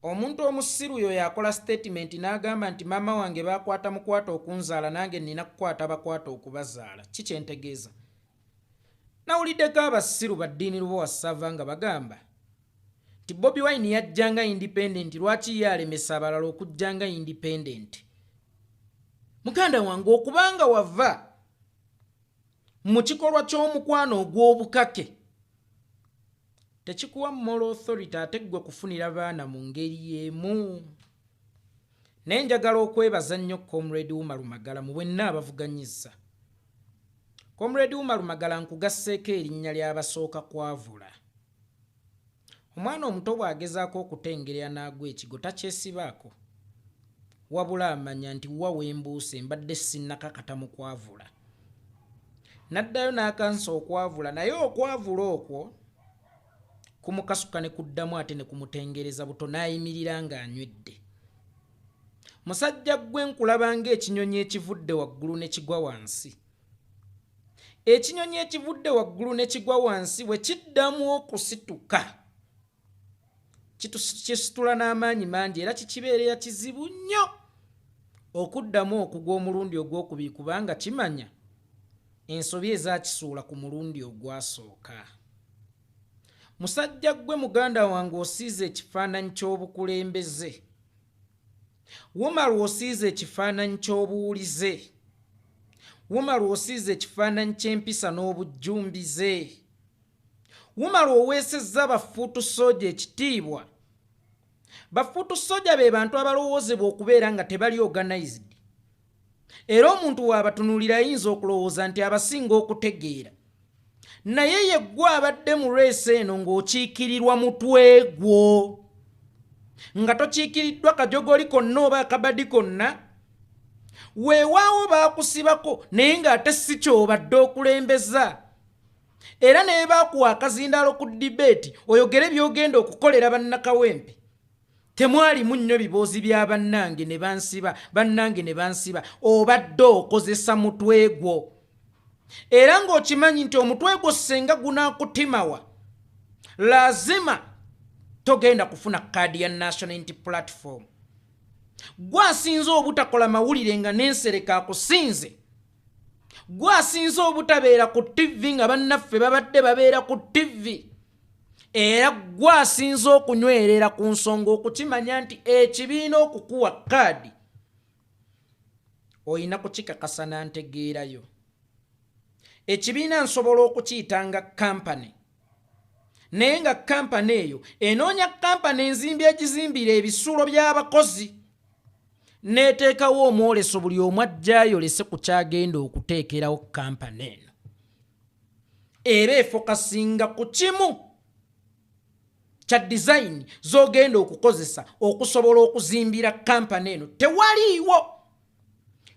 Omuntu omusiru yoyo akola sitatimenti n'agamba nti maama wange baakwata mukwate okunzaala nange nnina kukwata bakwate okubazaala. Ki kye ntegeeza? Nawuliddeko abasiru ba Dean Lubowa Ssaava nga bagamba nti Bobi Wine yajja nga independent lwaki ye alemesa abalala okujja nga independent? Muganda wange okubanga wava mu kikolwa ky'omukwano ogw'obukake tekikuwa moral authority ate ggwe kufunira baana mu ngeri y'emu. Naye njagala okwebaza nnyo Comrade Umaru Magala mu bwenna abavuganyizza. Comrade Umaru Magala nkugasseeko erinnya ly'abasooka kwavula. Omwana omuto bw'agezaako okutengerera n'agwa ekigo takyesibaako wabula amanya nti wa wembuuse mbadde sinnakakata mu kwavula. N'addayo n'akansa okwavula naye okwavula okwo kumukasuka ne kuddamu ate ne kumutengereza buto n'ayimirira ng'anywedde. Musajja ggwe nkulaba ng'ekinyonyi ekivudde waggulu ne kigwa wansi. Ekinyonyi ekivudde waggulu ne kigwa wansi bwe kiddamu okusituka kisitula n'amaanyi mangi era kikibeerera kizibu nnyo okuddamu okugwa omulundi ogwokubiri kubanga kimanya ensobi ezakisuula ku mulundi ogwasooka. Musajja ggwe muganda wange osiize ekifaananyi ky'obukulembeze. Umaru osiize ekifaananyi ky'obuwulize. Umaru osiize ekifaananyi ky'empisa n'obujjumbize. Umaru oweesezza bafuutu sooja ekitiibwa. Bafuutu sooja be bantu abalowoozebwa okubeera nga tebali organized. Era omuntu w'abatunuulira ayinza okulowooza nti abasinga okutegeera. Naye yeggwe abadde mu reesi eno ng'okiikirirwa mutwe gwo. Nga tokiikiriddwa kajogoli konna oba akabadi konna. Weewaawo baakusibako naye ng'ate si ky'obadde okulembeza. Era ne baakuwa akazindaalo ku dibeeti oyogere by'ogenda okukolera bannakawempe. Temwalimu nnyo biboozi bya bannange ne bansiba, bannange ne bansiba. Obadde okozesa mutwe gwo. Era ng'okimanyi nti omutwe gwo ssenga gunaakutimawa, laazima togenda kufuna kaadi ya National Unity Platform. Gwe asinze obutakola mawulire nga n'ensereko akusinze. Gwe asinze obutabeera ku TV nga bannaffe babadde babeera ku TV. Era gwe asinze okunywerera ku nsonga okukimanya nti ekibiina okukuwa kaadi olina kukikakasa na ntegeerayo. Ekibiina nsobola okukiyita nga kampani, naye nga kampani eyo enoonya kampani enzimbi egizimbira ebisulo by'abakozi n'eteekawo omwoleso buli omu ajja ayolese ku kyagenda okuteekerawo kampani eno. Era efokasinga ku kimu kya design z'ogenda okukozesa okusobola okuzimbira kampani eno. Tewaliiwo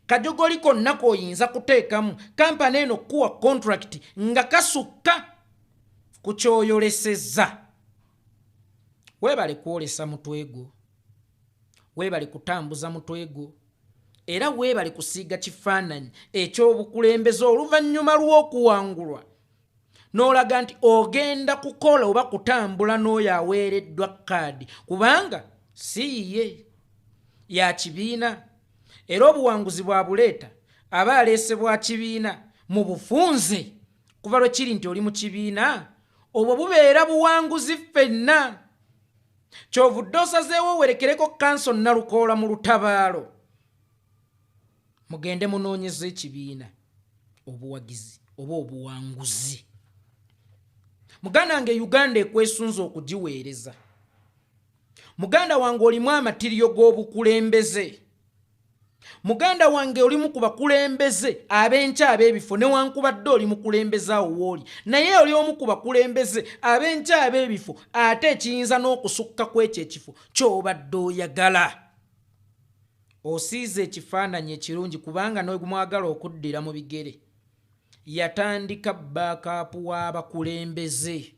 kajogoli konna k'oyinza kuteekamu kampani eno kuwa contract nga kasukka ku ky'oyolesezza. Weebale kwolesa mutwe gwo, weebale kutambuza mutwe gwo, era weebale kusiiga kifaananyi eky'obukulembeze oluvannyuma lw'okuwangulwa n'olaga nti ogenda kukola oba kutambula n'oyo aweereddwa kaadi, kubanga si yiye ya kibiina. Era obuwanguzi bw'abuleeta aba aleese bwa kibiina mu bufunze, kuva lwe kiri nti oli mu kibiina, obwo bubeera buwanguzi ffenna. Ky'ovudde osazeewo owerekereko Kanso Nalukoola mu lutabaalo. Mugende munoonyeze ekibiina obuwagizi oba obuwanguzi. Muganda wange, Uganda ekwesunze okugiweereza. Muganda wange, olimu amatiriyo g'obukulembeze. Muganda wange, olimu ku bakulembeze ab'enkya ab'ebifo, newankubadde oli mukulembeze awo w'oli, naye oli omu ku bakulembeze ab'enkya ab'ebifo, ate ekiyinza n'okusukka ku ekyo ekifo ky'obadde oyagala. Osiize ekifaananyi ekirungi kubanga n'ogumwagala okuddira mu bigere yatandika baakaapu w'abakulembeze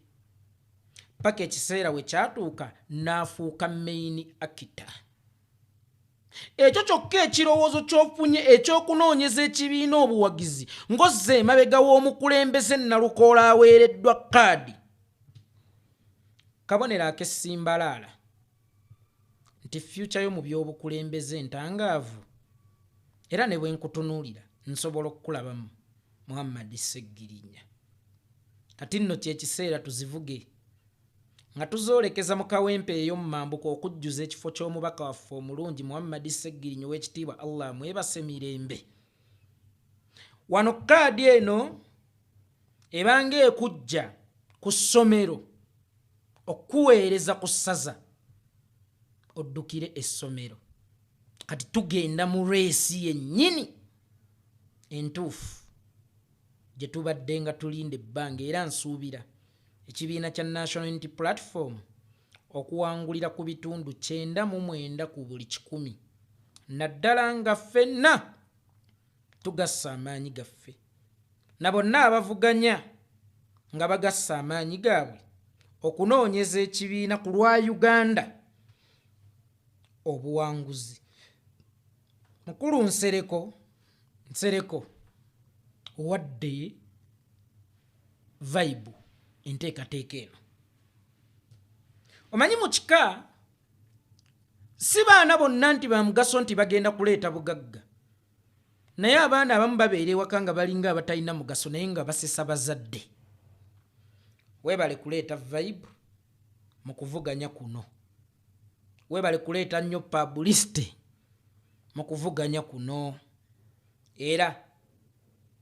paka ekiseera we kyatuuka n'afuuka main actor. Ekyo kyokka ekirowoozo ky'ofunye eky'okunoonyeza ekibiina obuwagizi ng'ozza emabega w'omukulembeze Nalukoola aweereddwa kaadi, kabonero ak'essimbalaala. Nti future yo mu by'obukulembeze ntangaavu, era ne bwe nkutunuulira nsobola okukulabamu Muhammad Ssegirinya. Kati nno kyekiseera tuzivuge nga tuzoolekeza mu Kawempe ey'omumambuka okujjuza ekifo ky'omubaka waffe omulungi Muhammad Ssegirinya ow'ekitiibwa, Allah amwebase mirembe. Wano kaadi eno ebanga ekujja ku ssomero okuweereza ku ssaza oddukire essomero. Kati tugenda mu race yennyini entuufu gye tubadde nga tulinda ebbanga, era nsuubira ekibiina kya National Unity Platform okuwangulira ku bitundu 99 ku buli 100, naddala nga ffenna tugassa amaanyi gaffe na bonna abavuganya nga bagassa amaanyi gaabwe okunoonyeza ekibiina ku lwa Uganda obuwanguzi. Mukulu Nsereko, Nsereko owadde vibe enteekateeka eno. Omanyi mu kika si baana bonna nti ba mugaso nti bagenda kuleeta bugagga, naye abaana abamu babeera ewaka nga balinga abatalina mugaso naye nga basesa bazadde. Weebale kuleeta vibe mu kuvuganya kuno, weebale kuleeta nnyo publicity mu kuvuganya kuno, era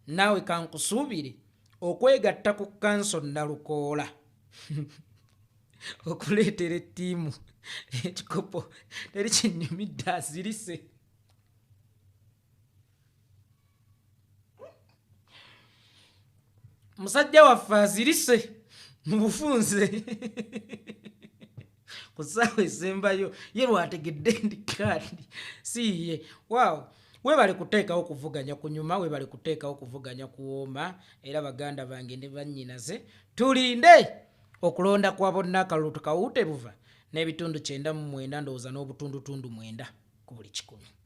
naawe kankusuubire okwegatta ku kanso Nalukoola okuleetera ettiimu ekikopo. Teri kinyumidde azirise. Musajja waffe azirise mu bufunze ku ssaawa esembayo ye lwategedde ndi kaadi si ye. Waaw, weebale kuteekawo kuvuganya kunyuma, weebale kuteekawo kuvuganya kuwooma. Era baganda bange ne bannyinaze, tulinde okulonda kwa bonna, akalulu tukawuute buva n'ebitundu 99 ndowooza n'obutundutundu 9 ku buli 100.